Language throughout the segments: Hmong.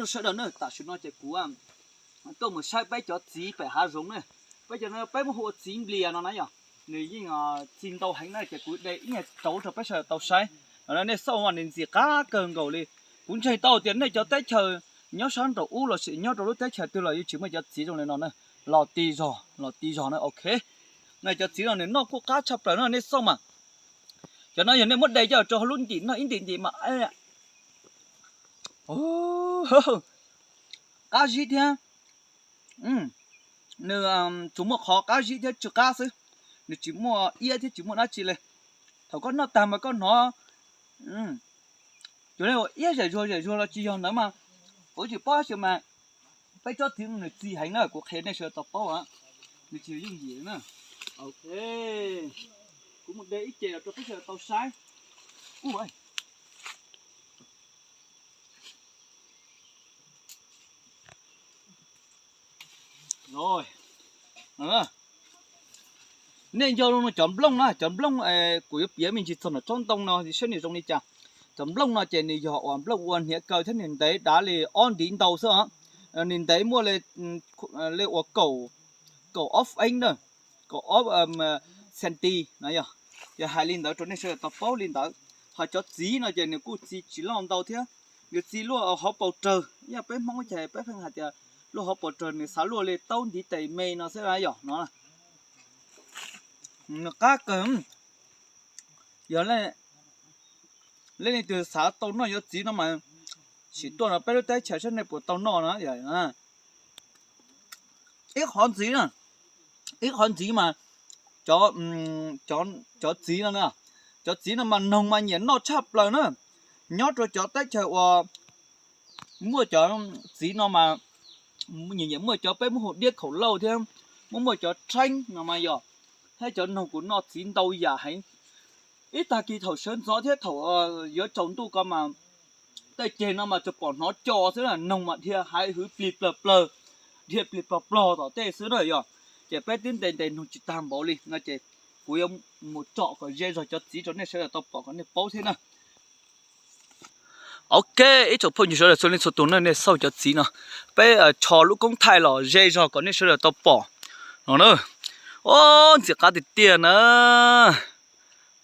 Sawv daws na, tam sim no ces kuv tuaj mus saib peb cov txiv pem hav zoov na. Peb cov no peb muab hu ua txiv nplias no na yog, nws yeej txi ntau heev na, ces kuv de ib nyuag rauv rau peb sawv daws tau saib. Nej xauj nws ntxim qab kawg nkaus li. Kuv ntseeg tau tias nej cov teb chaws nyob sab nraum ub los sis nyob rau lub teb chaws twg los yeej tsis muaj cov txiv zoo li no na. Los ti zog, los ti zog na, ok. Nej cov txiv no nws noj kuj qab tshaj plaws no, nej xauj mas. Cov no yog nej muab de coj rau hauv lub ntim noj ib ntim ntim mas qab zib thiab. Nws tsuas muaj qhov qab zib thiab tsw qab xwb, nws tsis muaj iab thiab tsis muaj dab tsi li. Thaum koj noj tag mas koj hnov cuag li ua iab zam zuag zam zuag los tsis yog ntawd mas, kuv tsis paub tab sis mas peb tsob txiv no nws txi heev na, kuv qhia nej sawv daws tau paub, nws tsis yooj yim na. Ok, kuv mus de ib ce los rau peb sawv daws tau saib. Nej nco cov nplooj na, cov nplooj kuv yuav piav me ntsis txog ntawm tsob ntoo no saib nws zoo li cas. Cov nplooj no ces nws yog uas nplooj ua hniav kaw thiab nws ntev dav li ob ntiv ntau xwb os. Nws ntev muaj li uas kaum ob feeb na, kaum ob centi no yog. Ces hais li ntawd rau nej sawv daws tau paub li ntawd. Ho cov txiv no ces nws kuj txi tsis loj ntau thiab, nws txi luaj hauv paus rawg, yog peb Hmoob ces peb pheej hais tias luaj hauv paus rawg, nws xav luaj li taub ntiv tes me no xwb yog no. Nws qab kawg. Yog leej twg xav tau noj cov txiv no mas sim tuaj no peb lub teb chaws saib nej puas tau noj no. Ib qhov ntxiv na, ib qhov ntxiv mas cov txiv no, cov txiv no mas noog mas nyiam noj tshaj plaws na. Nyob rau cov teb chaws uas muaj cov txiv no mas nyiam nyiam muaj cov peb muab hu diab khaum lauj thiab, muaj muaj cov rheeb no mas yog, thiab cov noog kuv noj txiv ntau yam heev. Ib tag kis thaum sawv ntxov thiab thaum yuav tsaus ntuj ko mas tej ceg no mas tsuas pom hnov co xwb na, noog mas dhia haiv hwv plig plawg plawg, dhia plig plog plog tom tej xwb na yog. Ces peb twb ntes ntes noog tsis tag npaum li no ces kuv yuav mus tsom kom ze zog cov txiv rau nej sawv daws tau pom kom nej paub thiab na. Ok, ib tsoom phooj ywg sawv daws txhua leej txhua tus na, nej xauj cov txiv no, peb tsho lub koob thaij los ze zog kom nej sawv daws tau pom no na. Ntxim qab tiag tiag na.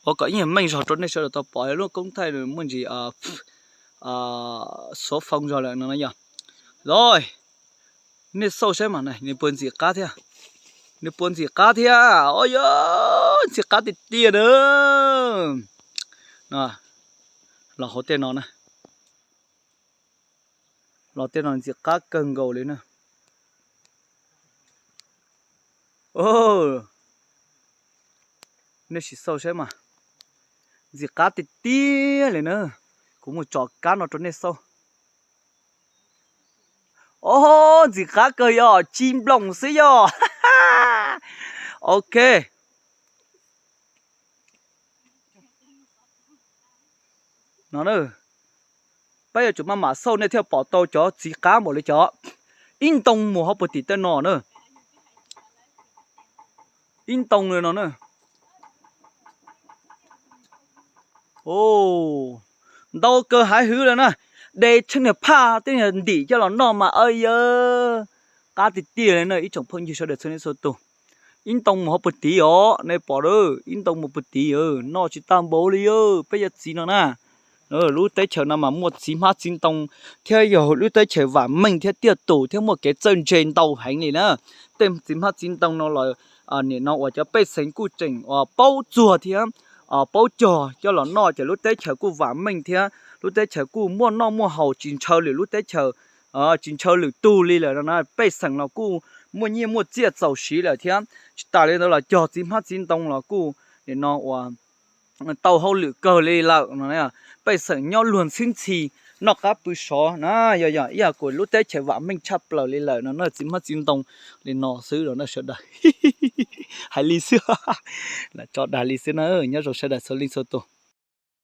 Ua kom ib nyuag meej zog rau nej sawv daws tau pom, lub koob thaij muaj ntsis xuav foo zog lawm no yog. Los, nej xauj saib mas nws puas ntxim qab thiab, nws puas ntxim qab thiab. Ua yog ntxim qab tiag tiag na. Los hauv tej no na, los tej no ntxim qab kawg nkaus li na. Nej sim xauj saib mas, ntxim qab tiag tiag li na. Kuv mus tsom kab no rau nej xauj. Ntxim qab kawg yog tsis nploos xwb yog. Ok. No, peb yuav tsum maj mam xauj nej thiaj pom tau cov txiv qab npaum li cov. Ib ntoo mus hauv puag tim tej no na. Ib ntoo li no na. Ntau kawg haiv hwv lawm na. De tsheej niag phaj tej niag ntim coj los noj mas yog qab tiag tiag li na ib tsoom phooj ywg sawv daws txhua leej txhua tus. Ib ntoo mus hauv puag tid os, nej pom a, ib ntoo mus puag tid, noj tsis tag npaum li. Peb cov txiv no na, lub teb chaws no mas muaj txiv hmab txiv ntoo thiab yog lub teb chaws vam meej thiab tiaj tus thiab muaj kev txawj ntse ntau heev li na. Tej txiv hmab txiv ntoo no los nim no uas cov pej xeem kuj tseem paub txuag thiab paub cog coj los noj ces lub teb chaws kuj vam meej thiab lub teb chaws kuj muaj noj muaj haus tsis ntshaw lwm lub teb chaws, tsis ntshaw lwm tug li lawm no na. Pej xeem los kuj muaj nyiaj muaj txiaj txaus siv lawm thiab. Tsis tas li ntawd los cog txiv hmab txiv ntoo los kuj nim no uas tau hauj lwm kawg li lawm no. Pej xeem nyob luag ntxhwb ntxhi noj qab pw sov na, yog yog ib yam kuj lub teb chaws vam meej tshaj plaws li lawm no na. Txiv hmab txiv ntoo li no xwb los na sawv daws. Hais li xwb, tso dag li xwb na. Nyob zoo sawv daws txhua leej txhua tus.